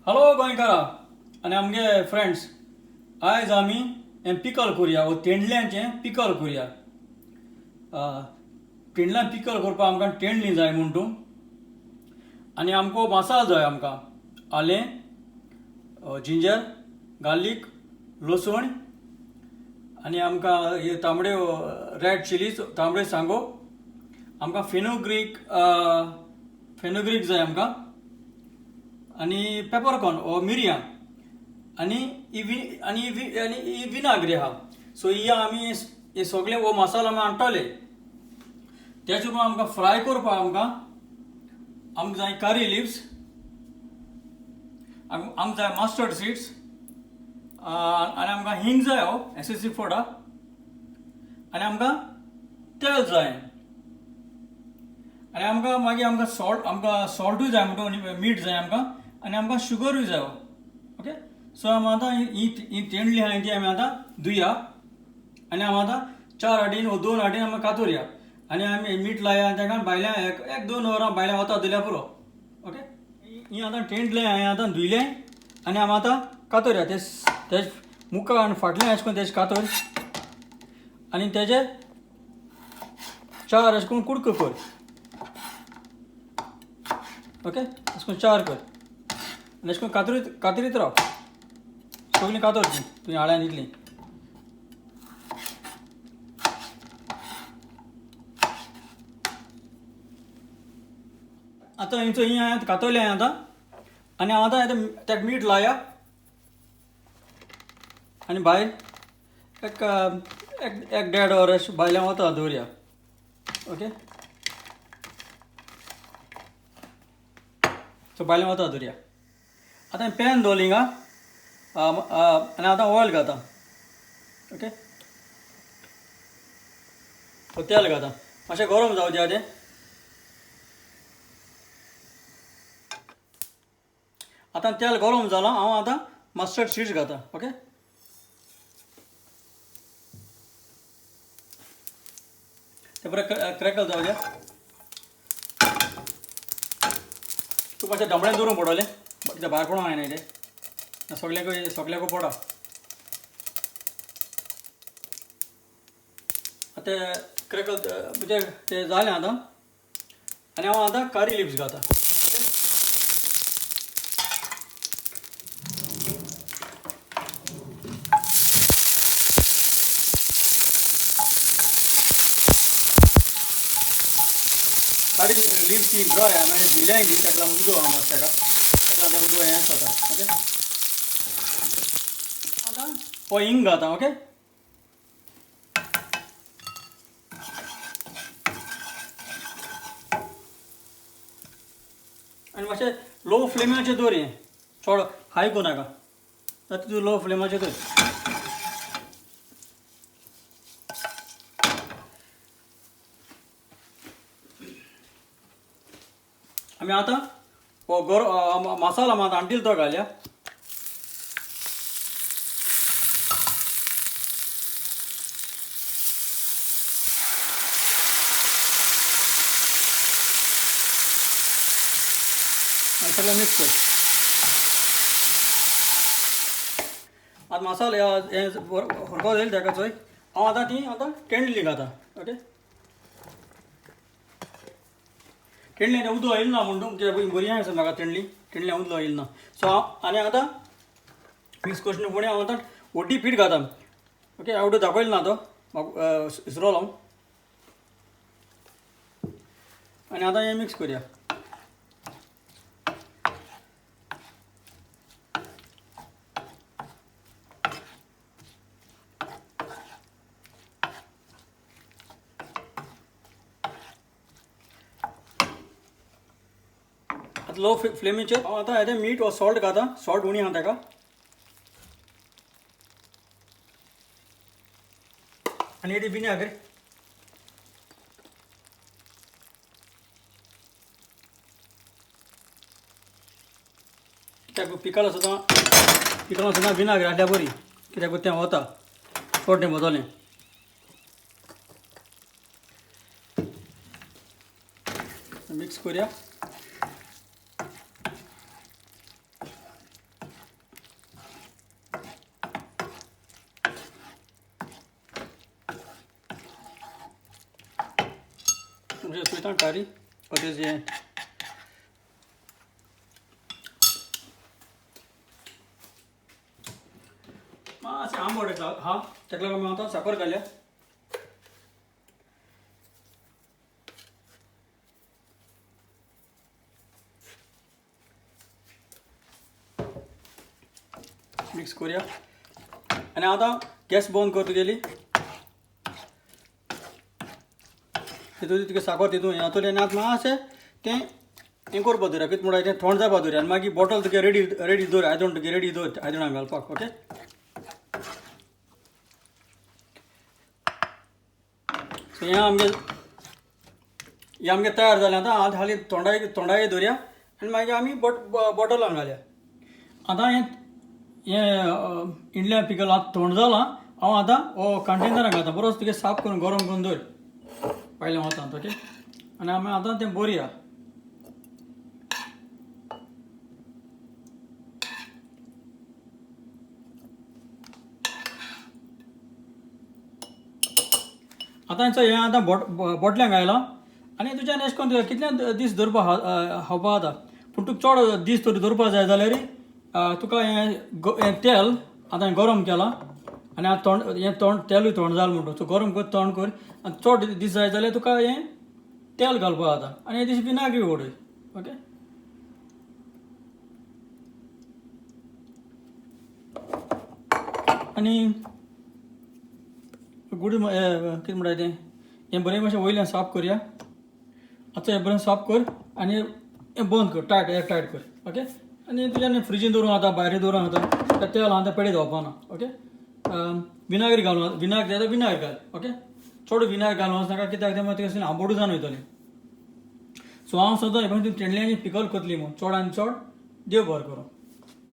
Hello गोंयकारा आनी आमगे friends, आयज आमी हें पिकल करुया वो तेंडल्यांचें पिकल करुया. तेंडल्यां पिकल करपाक आमकां तेंडली जाय म्हूण तूं, आनी आमकां मसाल जाय. आमकां आलें, जिंजर, गार्लीक, लसूण आनी आमकां हे तांबड्यो रेड चिलीज, तांबड्यो सांगो, आमकां फेनोग्रीक फेनोग्रीक जाय आमकां, आनी पेपरकॉर्न ओ मिरयां, आनी आनी आनी ही विनाग्री आहा. सो ही आमी हे सगळे हो मसालो आमी हाडटले. त्याच उपरांत आमकां फ्राय करपाक आमकां आमकां जाय कारी लिव्स, आमकां जाय मस्टर्ड सिड्स, आनी आमकां हिंग जाय हो एसएससी फोडा, आनी आमकां तेल जाय, आनी आमकां मागीर आमकां सॉल्ट, आमकां सॉल्टूय जाय म्हणटा, मीठ जाय आमकां, आनी आमकां शुगरूय जाय. ओके, सो आमी आतां ही तेंडली आहा ती आमी आतां धुया आनी आमी आतां 4 आटीन वो 2 आटीन आमी कातोरया आनी आमी मीठ लाया ताका भायल्या एक 2 वरां भायल्या वता दिल्या पुरो. ओके, ही आतां तेंडले हांवें आतां धुयलें आनी आमी आतां कातोरया. ते मुखार आनी फाटल्यान अशें करून तेजे कातोर आनी तेजे 4 अशें करून कुडको कर. ओके, अशें करून 4 कर आनी अशें करून कातरीत कातरीत राव, सगळीं कातर ती तुवें आळ्यान दितली. आतां हिंचो ही हांवें कातरलें हांवें आतां, आनी हांव आतां ताका मीठ लाया आनी भायर एक एक एक 1.5 वर अशें भायल्यान वता दवरया. ओके, सो भायल्यान वता दवरया. आतां पॅन दवरलें हिंगा आनी आतां ऑयल घाता. ओके, तेल घाता, मातशें गरम जावं दिया तें. आतां तेल गरम जालां, हांव आतां मस्टर्ड सीड्स घाता. ओके, ते बरें क्रॅकल जावं दिया. तूं मातशें दमड्यान दवरूंक पडटलें, कित्याक भायर पडोंक जायना तें, सगळ्याक सगळ्याक पडा. आतां ते क्रॅकल म्हणजे तें जालें आतां, आनी हांव आतां कारी लिव्स घाता. ओके, कारी लिव्स ही ड्राय आहा, मागीर धुयल्याय दी ताका लागून उदक आहा मातशें ताका, ताका लागून उदक हें जाता. ओके, आतां हो हिंग घाता. ओके, आनी मातशें लो फ्लेमाचेर दवर, हें चड हाय करूं नाका, जाता तूं लो फ्लेमाचेर दवर. आमी आतां हो गरम मसाला आमी आतां आणतील तो घालया. आनी सगळें मिक्स कर. आतां मसाले हें खरखो येयला ताका चोय. हांव आतां ती आतां तेंडली घाता. ओके, तेंडली आतां उदक येयलें ना म्हूण तूं कित्याक बरी आसा म्हाका तेंडली, तेंडल्या उदक येयलें ना. सो हांव आनी आतां मिक्स करचे फुडें हांव आतां वड्डी पीठ घाता. ओके, हांव दाखयलें ना तो म्हाका इसरोलो हांव. आनी आतां हें मिक्स करया. आतां लो फ्लेमीचेर हांव आतां हेजें मीठ वा सॉल्ट घाता. सॉल्ट उणी आहा ताका. आनी हेजी विनेगर, कित्याक पिकल सुद्दां, पिकलां सुद्दां विनाग्र हाडल्यार बरी, कित्याक तें वता चड तें वतलें. मिक्स करूया. म्हणजे सुयतां कारी अशें मातशें आंबट हा, ताका लागून आमी आतां साकर घालया. मिक्स करूया आनी आतां गॅस बंद कर तुगेली. तितून तुगे साकर तितून हें जातली आनी आतां मातशें तें हें करपा दवरया. कितें म्हणटा तें थंड जावपा दवरया आनी मागीर बॉटल तुगे रेडी रेडी दवर, आयदण तुगे रेडी दवर आयदणां घालपाक. ओके, सो हें आमगें तयार जालें. आतां आतां हालीं तोंडाय तोंडाय दवरया आनी मागीर आमी बॉटलान घालया. आतां हें हें इडल्या पिकल आतां थंड जालां. हांव आतां हो कंटेनरान घालता. बरो तुगे साफ करून गरम करून दवर पयलें वतांत. ओके, आनी आमी आतां तें भरया. आतां हें आतां बोटल्यांक आयलां आनी तुज्यान अशें करून कितले दीस दवरपा खावपा जाता. पूण तुका चड दीस तरी दवरपा जाय जाल्यार तुका हें तेल आतां गरम केलां आनी आतां तोंड हें तोंड तेलूय थंड जालें म्हणटा. सो गरम कर, तोंड कर आनी चड दीस जाय जाल्यार तुका हें तेल घालपा जाता आनी हे दीस विनाग्री उडय. ओके, आनी गुड कितें म्हणटा तें हें बरें मातशें वयल्यान साफ करया. आतां हें बरें साफ कर आनी हें बंद कर, टायट एयर टायट कर. ओके, आनी तुज्यान फ्रिजीन दवरूंक जाता, भायर दवरूंक जाता. तें तेल आहा तें पेडे जावपा ना. ओके, विनाग्री घालूं, विनाग्री जाल्यार विनाग्री घाल. ओके, चड विनाग्री घालूं वचनाका कित्याक तें मागीर तुका आंबोडू जावन वयतलें. सो हांव सदां हें तेंडल्यांची पिकल करतली म्हूण चड आनी चड देव बरें करूं.